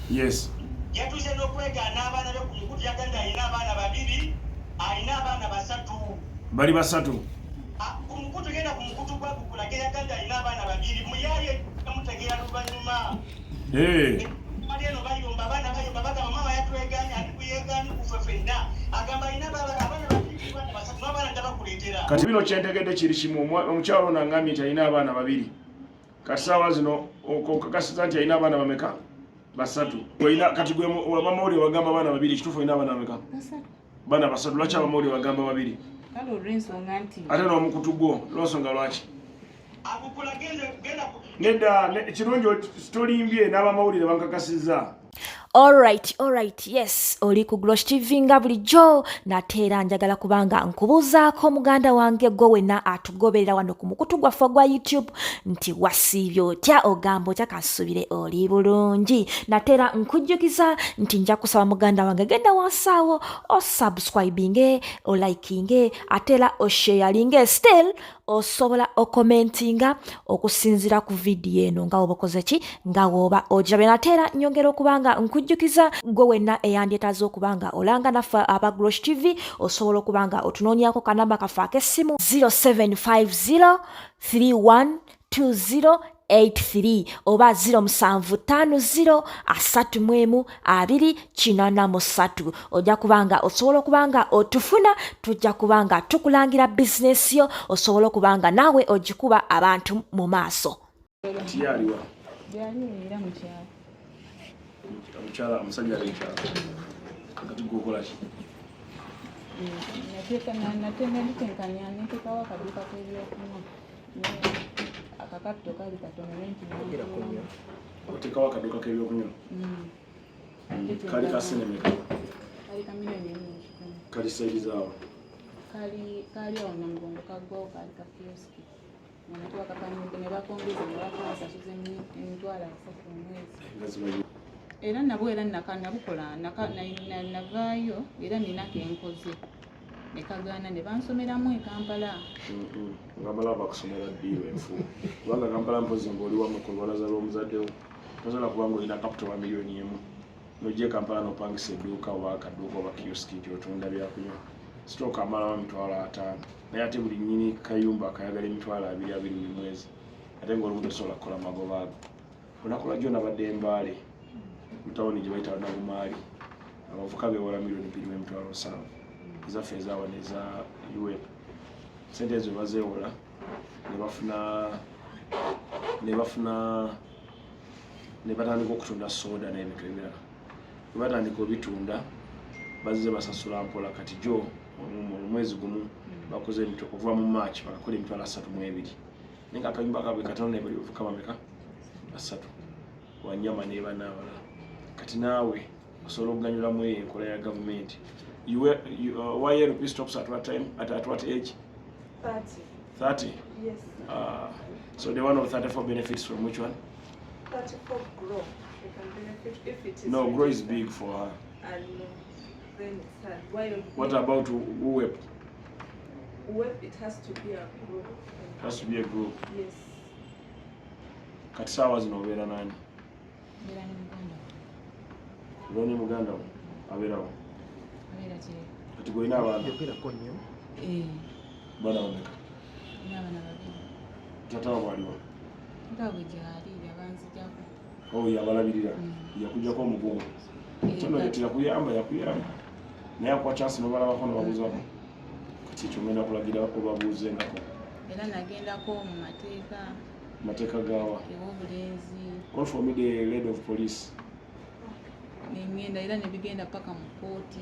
Yes. Yatuuse n'okwegaana abaana be ku mukutu, yagambye alina abaana babiri, alina abaana basatu. Bali basatu. Ku mukutu, genda ku mukutu gwa gukulage, yagambye alina abaana babiri, muyaye mutegeera luvannyuma. Hey. Bali eno bayomba, abaana bayomba, bagamba maama yatwegaanye, ali kuyegaani kufe ffenna, agamba alina abaana babiri, abaana basatu, n'abaana tabakuleetera. Kati bino kyentegedde kiri kimu, omukyalo ono angambye nti alina abaana babiri. Kati saawa zino okakasiza nti alina abaana bameka? Basatu. Olina kati gwe abamawulire bagamba abaana babiri, ekituufu olina abaana bameka? Basatu. Baana basatu, lwaki abamawulire bagamba babiri? Kale olw'ensonga nti Ate n'omukutu gwo lw'ensonga lwaki? Agukulage, genda ku Nedda, kirungi tolimbye, n'abamawulire bankakasizza. Alright, yes, oli ku Glosh TV nga bulijjo. Nate era njagala kubanga nkubuuzaako muganda wange gwe wenna atugoberera wano ku mukutu gwaffe ogwa YouTube nti wasiibye otya, ogamba otya? Kansubire oli bulungi. Nate era nkujjukiza nti nja kusaba muganda wange genda wansi awo osubscribinge, olikinge, ate era osharinge. Still osobola okomentinga okusinziira ku vidiyo eno nga woba okoze ki, nga woba ogirabye. Nate era nyongera okuba nga nkujjukiza gwe wenna eyandyetaaze okuba nga olanga naffe aba Glosh TV, osobola okuba nga otunoonyako kanamba kaffe ak'essimu 0750 3120 83 oba 0750 31 283. Ojja kubanga osobola okuba nga otufuna, tujja kuba nga tukulangira bizinesi yo, osobola okuba nga naawe ogikuba abantu mu maaso. Kati ye aliwa? Gyali era mu kyalo. Omukyala, omusajja ali mukyalo. Kati gwe okola ki? Nabitenkanya neteekawo akaduuka k'ebyokunywa, akakatto kali katono nti Oteekawo akaduuka k'ebyokunywa? Kali ka sente meka? Kali ka 1,100,000. Kali saidi zaawo? Kali awo Namugongo, kaggwawo, kaali ka kioski nga nate wakakanyudde ne bakongeza ne bakasasuza 300,000 omwezi. Nga zibayi. Era nabwo era nabukola, navaayo era nina kenkoze ne kagaana ne bansomeramu e Kampala. Nga balaba bakusomera ddiiro enfu, kubanga Kampala mpozi ng'oli wamwe ku lubalaza lw'omuzaddewo, tosobola kuba ng'olina capital wa 1,000,000 n'ojja e Kampala n'opangisa edduuka oba akaduuka oba kioski nti otunda byakunywa. Sitooka amalawo 50,000, naye ate buli nnyini kayumba akayagala 20,000 buli mwezi, ate ng'olumu tosobola kukola magoba ago. Olunaku lwajjo nabadde Embaale mu tawuni gye bayita Nabumaali, abavuka beewola 2,700,000 ezaffe ezawano eza UWEP. Sente ezo bazeewola ne bafuna ne batandika okutunda soda n'ebintu ebirala. Bwe batandika obitunda, bazze basasula mpola. Kati jo mu mwezi gumu bakoze okuva mu March bakakola 32,000, naye nga akayumba kaabwe katono, ne bali bavuka bameka? Basatu, wanyama nebana abalala. Kati naawe osobola okuganyulamu eyo enkola ya gavumenti. YLP stops at what time, at what age? 30. 30? Yes. So the one of 34 benefits from which one? 34 grow. You can benefit if it is. No, grow is registered. Big for her. And no, then it's hard. Why? What about UWEP? WEP, it has to be a group. It has to be a group. Yes. Kati saawa zino obeera nani? Mbeera ne muganda wange. Obeera ne muganda wo, abeerawo? Abeera Kireka. Kati gwolina abaana? Yogerako nnyo. Eh, Baana bameka? Nina abaana babiri. Tata wabwe aliwa? Nga bwe gyali, yabanzijako. Oh, yabalabirira? Mm. Yakujjako omugugu? Eh, Tono teyakuyamba, yakuyamba naye akuwa chance nobalabako nobabuuzako. Kati ekyo ngenda kulagira obabuuzengako. Era nagendako mu mateeka. Mateeka gaawa? Ew'obulenzi. Call for me the lady of police. Nengenda era nebigenda paka mu kooti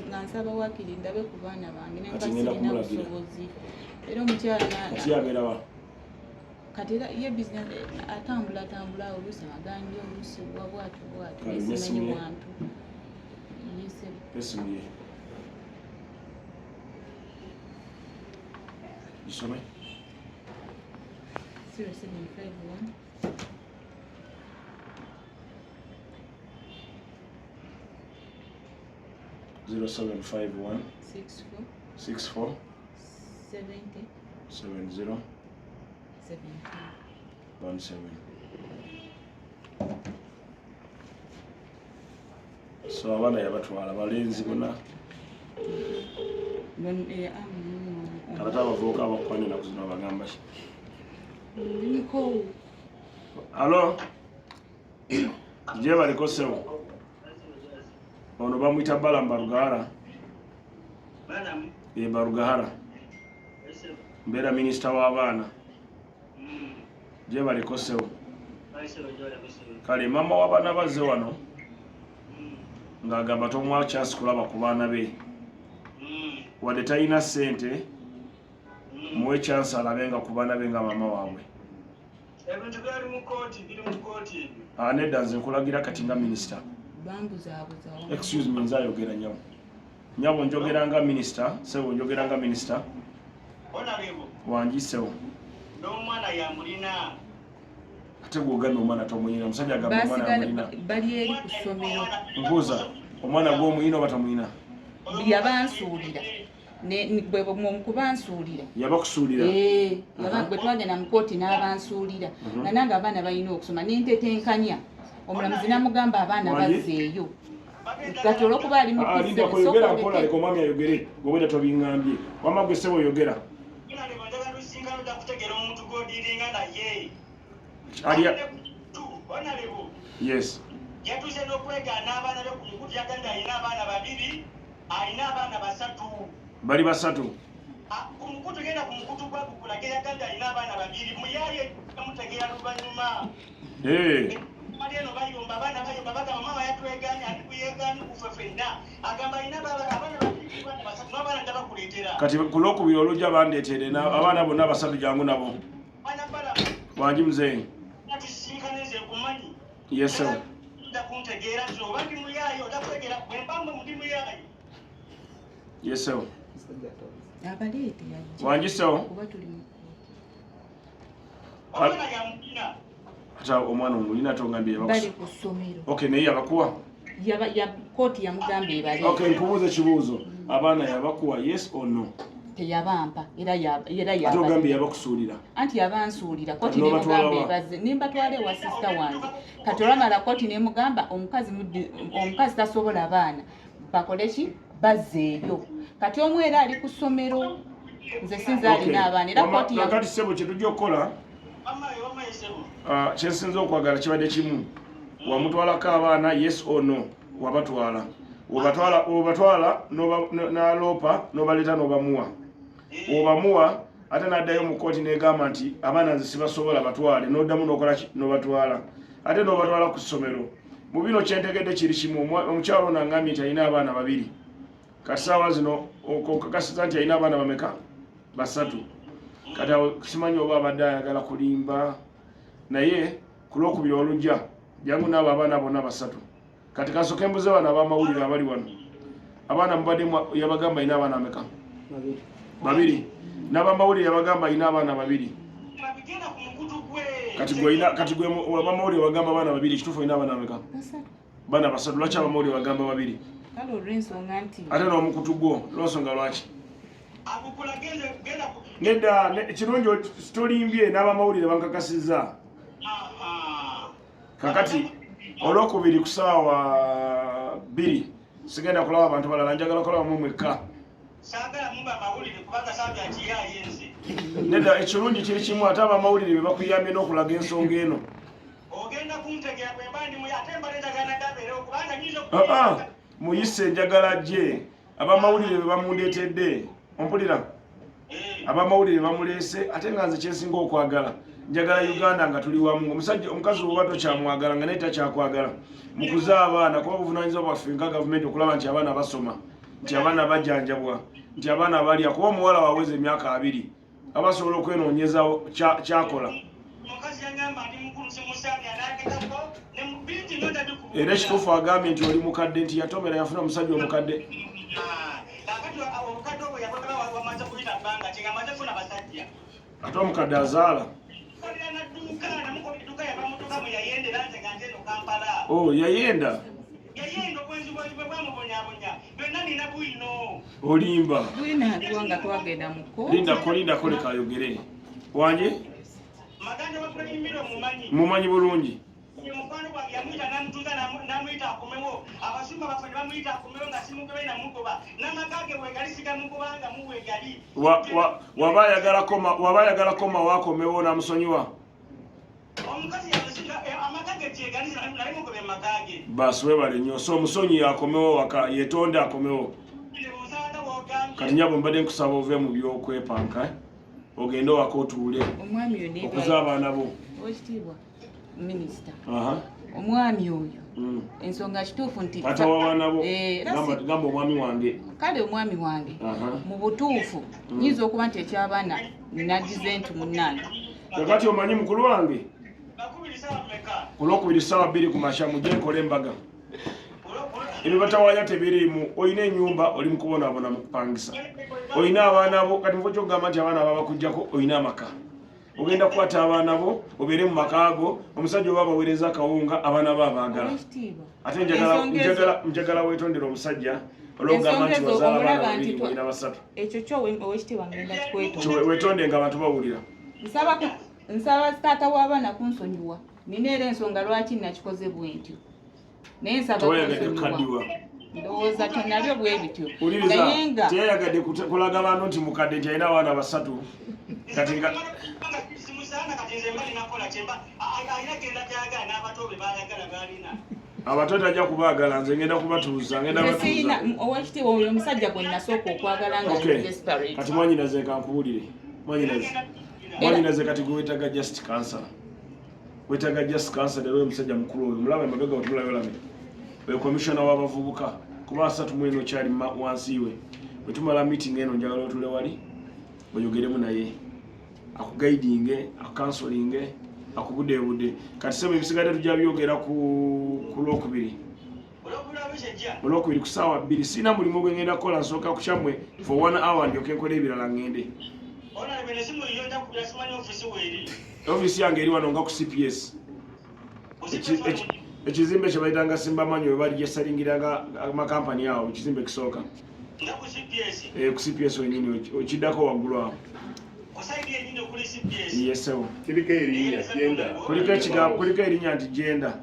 nga nsaba wakiri ndabe ku baana bange naye Kati nga ngenda sirina kumulagira. busobozi, era omukyala Kati yabeerawa? Kati era ye bizinesi atambula atambula, oluusi amaganja, oluusi wa bwatyo bwatyo. Kale, naye simanyi n'essimu ye? wantu yise. Esimu ye gisome. 0751 0751 64 64 70 70 17. 17. So abaana yabatwala balenzi bona? Eh, Ate abavubuka abakwana ennaku zino abagamba ki? Ndimukoowu. Alo, gyebaliko ssebo. Ono bamuyita Balamu Barugahara. E Barugahara, mbeera minisita w'abaana. Gyebaliko ssebo. Kale maama w'abaana bazze wano ng'agamba tomuwa chance kulaba ku baana be, wadde talina ssente, muwe chance alabenga ku baana be nga maama waabwe. Ebintu byali mu kooti, biri mu kooti ebyo. Ah, nedda, nze nkulagira kati nga minisita. Bambuzaabuza. Excuse me, nze ayogera. Nyabo, nyabo, njogera nga minisita. Sebo, njogera nga minisita. Honorable. Wangi sebo. N'omwana yamulina. Ate gwogambye omwana tomuyina, omusajja agamba omwana Basigala amulina. bali eri ku ssomero. Mbuuza, omwana gw'omuyina oba tomuyina? Yabansuulira. Bwe mu kubansuulira. Yabakusuulira? Eh, bwe twagenda mu kooti n'abansuulira nga nange abaana balina okusoma, nentetenkanya omulamuzi namugamba abaana Wangi? bazzeeyo. Kati olwokuba ali mu Ah, lindako, P7, yogera sooka mpola, oleke. leka omwami ayogere. Gwe tobiŋŋambye, wamma gwe ssebo oyogera. Honorable, njagala tusisinkane, ojja kutegeera omuntu gw'odiiringa naye. Ali. Honorable, Yes. yatuuse n'okwegaana abaana be ku mikutu. Yagambye alina abaana babiri, alina abaana basatu. Bali basatu? Ah, ku mukutu, genda ku mukutu gwa Gukulage, yagambye alina abaana babiri. Muyaye mutegeera luvannyuma. Eh, bali eno bayomba, abaana bayomba, bagamba maama yatwegaanye, ali kuyegaani kufe ffenna. Agamba alina abaana babiri, abaana basatu, n'abaana njabakuleetera. Kati ku lwokubiri olujja bandeetere abaana bonna basatu, jangu nabo. Bana bala. Wangi muzeeyi. Tusisinkane, nze nkumanyi. Yes sir. Ojja kuntegeera nti oba ndi muyaayo, ojja kutegeera bwe mpambe ndi muyaayo. Yes sir. Abaleete yajja. Wangi sir. Kuba tuli mu kooti. Omwana yamulina. Ate omwana omulina tongambye? Bali Yabakusu. ku ssomero. Okay, naye yabakuwa? Kooti yamugamba ebaleete. Okay, nkubuuza ekibuuzo, abaana yabakuwa, yes or no? Teyabampa era era Ate yaba. ogambye yabakusuulira. Anti yabansuulira, kooti N'obatwala nemugamba wa? ebaze, nembatwala ewa sisita wange. Kati olwamala kooti nemugamba omukazi omukazi tasobola baana, bakole ki? Bazzeeyo. Kati omu era ali ku ssomero, nze sinze alina abaana era kooti Kakati ssebo, kye tujja okukola, Wamaye, wamaye sebo. ah, kyensinza okwagala kibadde kimu: wamutwalako abaana, yes or no? Wabatwala? Obatwala, obatwala n'aloopa n'obaleeta n'obamuwa, obamuwa, ate n'addayo mu kooti n'egamba nti abaana nze sibasobola, batwale, n'oddamu n'okola ki? N'obatwala, ate n'obatwala ku ssomero. Mu bino kyentegedde kiri kimu: omukyalo ono angambye nti alina abaana babiri. Kati saawa zino okakasiza nti alina abaana bameka? Basatu. Kati awo simanyi oba abadde ayagala kulimba, naye ku lwokubiri olujja jangu naabo abaana bonna basatu. Kati kasooke mbuze bano abamawulire abali wano. Abaana mubadde yabagamba alina abaana ameka? Babiri. N'abamawulire yabagamba alina abaana babiri. Babigenda ku mukutu gwe. Kati gwe abamawulire wagamba abaana babiri, ekituufu olina abaana bameka? Basatu. Baana basatu. Lwaki abamawulire bagamba babiri? Kale olw'ensonga nti Ate n'omukutu gwo, lwensonga lwaki? Agukula, genda, genda ku Nedda, kirungi tolimbye, n'abamawulire bankakasizza. Aha. Kakati olwokubiri ku saawa 2 sigenda kulaba abantu balala, njagala kulaba mu mwekka. Saagala muba mawulire kubanga saabya kiyaaye nze. Nedda, ekirungi kiri kimu, ate abamawulire be bakuyambye n'okulaga ensonga eno. Ogenda kuntegera bwe mba ndi muya, ate mbadde njagala gabeerewo kubanga nyinza Ah, ah, muyise, njagala gye abamawulire be bamundeetedde, ompulira? Eh, Abamawulire bamuleese, ate nga nze kyensinga okwagala, njagala Uganda nga tuli wamu. Omusajja, omukazi oba tokyamwagala nga naye takyakwagala, mukuze abaana, kuba buvunanyizibwa bwaffe nga gavumenti okulaba nti abaana basoma, nti abaana bajjanjabwa, nti abaana balya, kuba omuwala waweza emyaka 20 aba asobola okwenoonyeza kyakola. Omukazi yangamba ndi mukulu, simusaani anagezako ne bingi nnyo ndabikubuulira. Era ekituufu agambye nti oli mukadde, nti yatomera yafuna omusajja omukadde. Ah, kakati obukadde obwo yakola wamaze kuyita bbanga ki nga amaze kufuna basajja? Ate omukadde azaala? Kolera nadduuka, namukola edduuka, yava muduuka mwe yayendera nze nga nze eno Kampala. O yayenda? Yayenda, obwenzi bwe bwamubonyabonya byonna nina bwino. Olimba. Bwinaatwa nga twagenda mu kooti. Lindako, lindako, leka ayogere. Wange? Maganda wa Pulayimiro mumanyi? Mumanyi bulungi. Ye mukwano gwange, yamuyita namutuuza, namuyita akomewo abasuubuzi. Abasumba baffe ne bamuyita akomewo nga simugobe namugoba n'amaka ge wegali sigamugobanga muwegali. Waba ayagala koma wakomewo n'amusonyiwa. Omukazi yamusinga amaka ge gyegali nali mugobe mu maka ge. Basi webale nnyo. So omusonyi akomewo waka, yetonde akomewo. Musanga bwogambye. Kati nyabo mbadde nkusaba ove mu byokwepanka, eh? Ogende waka otuule Omwami oyo naye okuza abaana bo. Owekitiibwa minisita, Aha. omwami oyo ensonga kituufu nti Taata w'abaana bo. Era Gamba omwami wange. Kale omwami wange Aha. mu butuufu nyinza okuba nti eky'abaana nagize nti munnange. Kakati omanyi mukulu wange, Bakubiri sawa mmeka? ku Lwokubiri 2:00 ku makya mujje nkole embaga. Ebyo batawaanya tebiriimu. Olina ennyumba, oli mu kubonaabona mu kupangisa, olina abaana bo. Kati mufo kyokugamba nti abaana babakugjako, olina amaka, ogenda kukwata abaana bo obeere mu maka go. Omusajja oba abaweereza akawunga, abaana bo abaagala. Owekitiibwa, Ate ensonga ezo- njagala weetondere omusajja olwokugamba nti Ensonga ezo wazaala abaana omulaba nti babiri, olina basatu. Ekyo kyo owekitiibwa ngenda kikwetonda. Weetonde nga abantu bawulira. Nsaba taata w'abaana kunsonyiwa. Nina era ensonga lwaki nakikoze bwe ntyo, naye nsaba Tewayagadde kunsonyiwa. kukaddiwa. Ndowooza kyo nabyo bwe bityo, Wuliriza, naye nga teyayagadde kulaga bantu nti mukadde, nti alina abaana basatu. Kati nga Simusaana. Kati nze mba ninakola kyemba alina genda gyagala n'abato be bayagala balina. Abato tajja kubaagala, nze ngenda kubatuuza, ngenda Nze siyina batuuza. Owekitiibwa, oyo omusajja gwe nasooka okwagala nga Okay. ndi desperate. Kati mwanyinaze, kankuwulire mwanyinaze. Mwanyinaze, kati gwe wetaaga just counselor, wetaaga just counselor. Era oyo omusajja mukulu oyo mulaba emabega, otulabe olabe oyo commissioner w'abavubuka, kuba asatu mweno okyali wansi we. Bwe tumala meeting eno, njagala otule wali oyogeremu naye, akuguidinge, akucounselinge, akubudeebude. Kati sebo, ebisigadde tujja byogera ku Lwokubiri. Olwokubiri ku 2:00. Sirina mulimu gwe ngenda kukola, nsooka kukyammwe for one hour, ndyoke nkole ebirala ngende. Ofiisi yange eri wano nga ku CPS. Ekizimbe kye bayitanga Simbamanyi, we bali gyesalingiranga amakampani awo, ekizimbe kisooka. Eh, ku CPS wenyini, okiddako waggulu awo. Yesewo. Kiriko erinnya genda. Kuliko ekigambo, kuliko erinnya nti genda.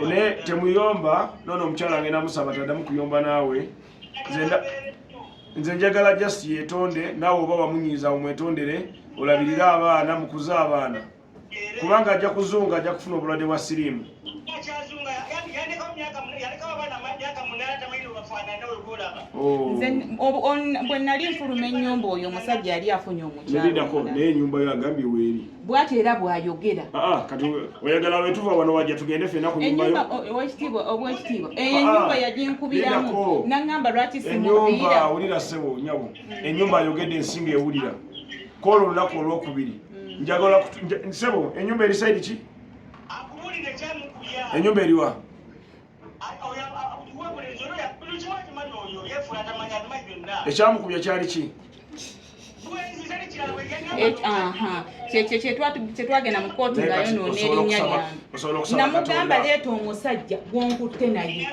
Naye temuyomba nono. Omukyala ngenda musaba taddamu kuyomba naawe. Nze njagala just yetonde, naawe oba wamunyiiza omwetondere, olabirire abaana, mukuze abaana, kubanga ajja kuzunga, ajja kufuna obulwadde bwa siriimu. Akyazunga yalekawo abaana myaka 8, tamanyi webafaanana wegolaba. Oh. Nze bwe nali nfuluma ennyumba, oyo omusajja yali afunye omukyala Neridako. omulala. Naye ennyumba yo agambye weeri. Bw'ati era bw'ayogera. Aa, kati oyagala wetuva wano wajja tugende ffenna ku nyumba Ennyumba yo? owekitiibwa, owekitiibwa, eyo Ah, ennyumba yaginkubiramu lindako. naŋŋamba lwaki Ennyumba simuviira. Wulira ssebo nyabo, ennyumba ayogedde, ensinga ewulira kola olunaku olwokubiri. Njagala ssebo, ennyumba eri side ki? Akubuulira ekyamukubya. Ennyumba eriwa? Webulenzi oyo buli kimu akimanyi, oyo yefuula tamanyi, abimanyi byonna. Ekyamukubya kyali ki? Bwenzi tali kirala. Aha, kyekyo kyetwagenda mu kooti Naye nga kati yonoona osobola erinnya osobola lyange. okusaba Namugamba Katonda. leeta omusajja gwonkutte naye,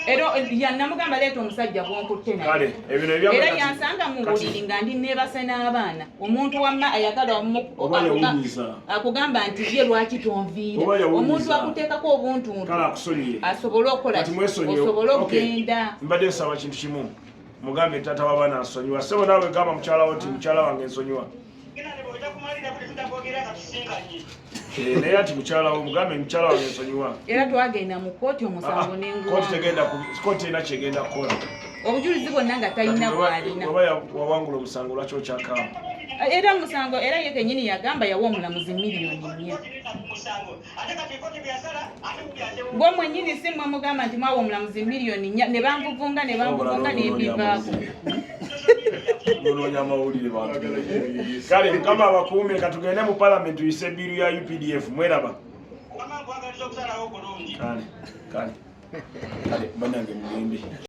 era namugamba leeta omusajja gwonkutte naye. Kale ebino ebyammwe Era yansanga mu buliri nga ndi neebase n'abaana. Omuntu wamma ayagala Oba yawunyiza. akugamba nti ye lwaki tonviira. Oba yawunyiza. Omuntu akuteekako obuntuntu Kale akusonyiye. asobole okukola Kati ki? mwesonyiwe. Osobole Okay. okugenda. Mbadde nsaba kintu kimu, mugambe taata w'abaana nsonyiwa. Sebo, naawe gamba mukyala wo nti mukyala wange nsonyiwa. Eh, naye ati mukyala wo mugambe mukyala wange nsonyiwa. Era twagenda mu kooti, omusango Ah, nenguwa. kooti tegenda kooti terina kyegenda kukola. Obujulizi bwonna nga talina Kati bwalina. weba wawangula omusango, lwaki okyakaaba? Era musango, era ye kenyini yagamba yawa omulamuzi miliyoni 4. Gwe mwennyini si mwe mugamba nti mwawa omulamuzi miliyoni 4, ne banvuvunga ne banvuvunga nembivaako. Munoonya amawulire bantu. Kale Mukama abakuume. Katugende mu palamenti tuyise bill ya UPDF. Mweraba. Kale kale kale, bannange mugende.